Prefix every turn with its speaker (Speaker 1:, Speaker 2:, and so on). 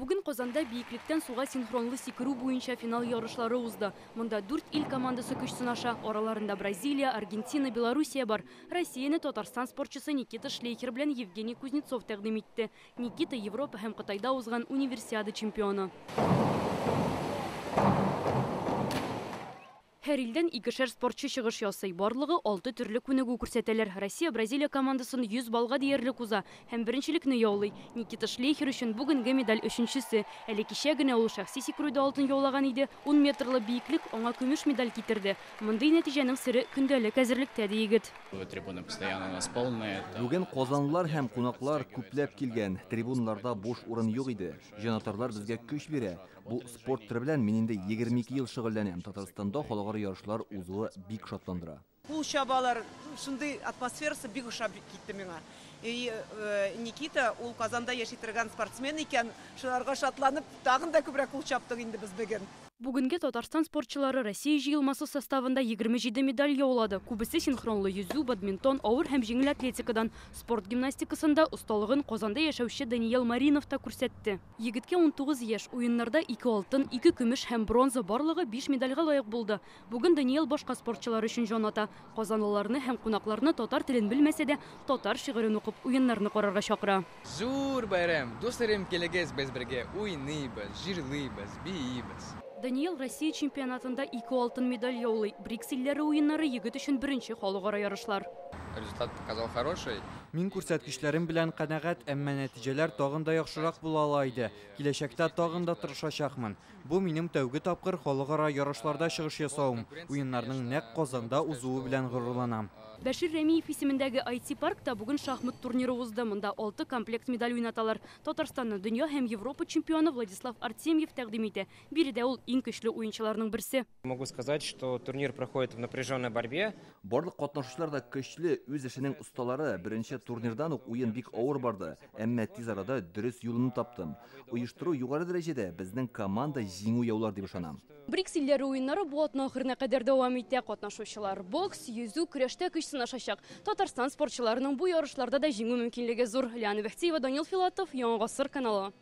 Speaker 1: Бүген Казанда биеклектән суга синхронлы сикерү буенча финал ярышлары узды. Монда дүрт ил командасы көч сынаша. Араларында Бразилия, Аргентина, Белоруссия бар. Россияне Татарстан спортчысы Никита Шлейхер белән Евгений Кузнецов тәкъдим итте. Никита Европа һәм Кытайда узган Универсиада чемпионы. Һәр илдән икешәр спортчы чыгыш ясый. Барлыгы алты төрле күнегү күрсәтәләр. Россия Бразилия командасын 100 баллга диярлек уза һәм беренчелекне яулый. Никита Шлейхер өчен бүгенге медаль өченчесе. Әле кичә генә ул шәхси сикерүдә алтын яулаган иде. 10 метрлы биеклек аңа көмеш медаль китерде. Мондый нәтиҗәнең сере көндәлек әзерлектә, ди егет.
Speaker 2: Трибуны постоянно у нас полные.
Speaker 3: Бүген казанлылар һәм кунаклар күпләп килгән. Трибуналарда буш урын юк иде. Җанатарлар безгә көч бирә. Бу спорт төре белән мин инде 22 ел шөгыльләнәм. Татарстанда халыкара ярышлар узуы бик шатландыра.
Speaker 4: Кул чабалар, шундый атмосферасы бик ошап китте миңа. И Никита ул Казанда яши торган спортсмен икән, шуларга шатланып, тагын да күбрәк кул чаптык инде без бүген.
Speaker 1: Бүгенге Татарстан спортчылары Россия җыелмасы составында 27 медаль яулады. Күбесе синхронлы йөзү, бадминтон, авыр һәм җиңел атлетикадан. Спорт гимнастикасында осталыгын Казанда яшәүче Даниел Маринов та күрсәтте. Егеткә 19 яшь. Уеннарда ике алтын, ике көмеш һәм бронза, барлыгы биш медальгә лаек булды. Бүген Даниел башка спортчылар өчен җан ата. Казанлыларны һәм кунакларны татар телен белмәсә дә, татар шигырен укып, уеннарны карарга чакыра.
Speaker 5: Зур бәйрәм! Дусларым, килегез, без бергә уйныйбыз, җырлыйбыз, биибез.
Speaker 1: Даниел Россия чемпионатында ике алтын медаль яулый. БРИКС илләре уеннары егет өчен беренче халыкара ярышлар.
Speaker 5: Результат показал хороший.
Speaker 6: Мин күрсәткечләрем белән канәгать, әмма нәтиҗәләр тагын да яхшырак була ала иде. Киләчәктә тагын да тырышачакмын. Бу минем тәүге тапкыр халыкара ярышларда чыгыш ясавым. Уеннарның нәкъ Казанда узуы белән горурланам.
Speaker 1: Бәшир Рәмиев исемендәге IT-паркта бүген шахмат турниры узды. Монда алты комплект медаль уйнаталар. Татарстанны дөнья һәм Европа чемпионы Владислав Артемьев тәкъдим итә. Биредә ул иң көчле уенчыларның берсе.
Speaker 7: Могу сказать, что турнир проходит в напряженной борьбе.
Speaker 3: Барлык катнашучылар да көчле, үз эшенең осталары. Беренче турнирдан ук уен бик авыр барды, әмма тиз арада дөрес юлын таптым. Оештыру югары дәрәҗәдә, безнең команда җиңү яулар дип ышанам.
Speaker 1: БРИКС илләре уеннары бу атна ахырына кадәр дәвам итә. Катнашучылар бокс, йөзү, көрәштә көч сынашачак. Татарстан спортчыларының бу ярышларда да җиңү мөмкинлеге зур. Лиана Бәхтиева, Данил Филатов, Яңа Гасыр каналы.